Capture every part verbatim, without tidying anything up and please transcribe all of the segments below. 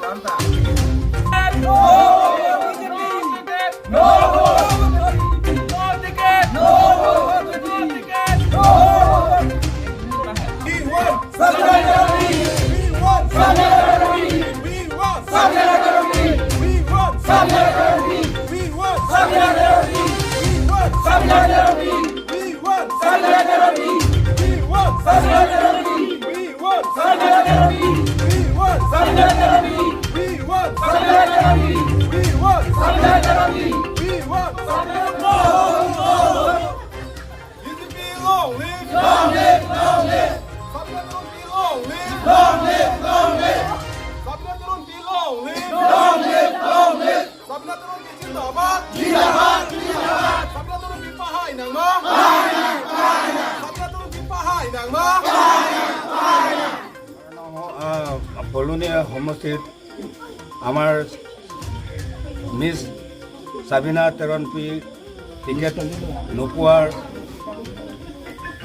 No! No! No! No! No! We want Sabina Terangpi! We want Sabina Terangpi! We want Sabina Terangpi! We want Sabina Terangpi! We want Sabina Terangpi! We want Sabina Terangpi! We want Sabina Terangpi! We want Sabina Terangpi! We want Sabina Terangpi! We want Sabina Terangpi! We want Sabina Terangpi! We want Sabina Terangpi! We want Sabina Terangpi! B J P long live! Long live! Long live! Sabina Terangpi long live! Long live! Long live! Sabina Terangpi long live! Long live! Long live! Sabina Terangpi zindabad! Zindabad! Zindabad! Sabina Terangpi pahai nangma! Pahai nang! Pahai nang! Sabina Terangpi pahai nangma! Pahai nang! Pahai nang! আহ, ফুলনি সমষ্টিত আমাৰ মিছ চাবিনা তেৰণপি টিকেট নোপোৱাৰ,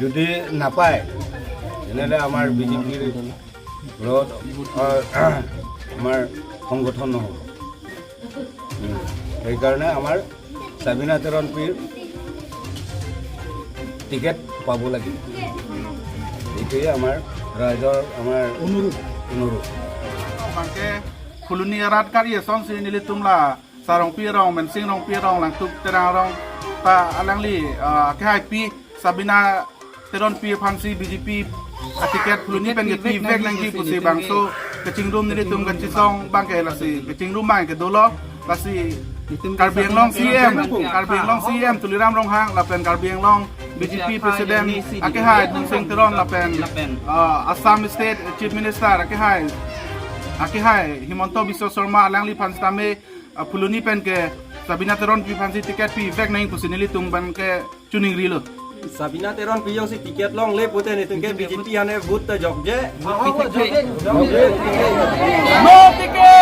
যদি নাপায়, তেনেহ'লে আমাৰ বি জে পিৰ লগত, আহ, আমাৰ সংগঠন নহ'ব। উম, সেইকাৰণে আমাৰ চাবিনা তেৰণপিৰ টিকেট পাব লাগিব। এইটোৱে আমাৰ ৰাইজৰ আমাৰ অনুৰোধ। অনুৰোধ। Bangke Phuloni arat kari asonsi nelitum la Sarongpi arong, Mensing Rongpi arong, Langtuk Terang arong ta alangli, ah, kehaipi Sabina Terangpi aphansi B J P atiket Phuloni pen kepivek nangji pusi bangso kachingrum nelitum kachesong bangke lasi kachingrum bangke dolo. Lasi Karbi Anglong C M, Karbi Anglong C M Tuliram Ronghang lapen Karbi Anglong B J P President akehai Tuliram Ronghang lapen, ah, Assam State Chief Minister akehai, akehai Himanta Biswa Sarma alangliphan sitame, ah, Phuloni pen ke Sabina Terangpi aphansi ticket pivek nang pusi nelitum bangke choningrilo. Sabina Terangpi jongsi ticket longle pute nelitum ke B J P aphan vote ta jokje. Jokje. No ticket!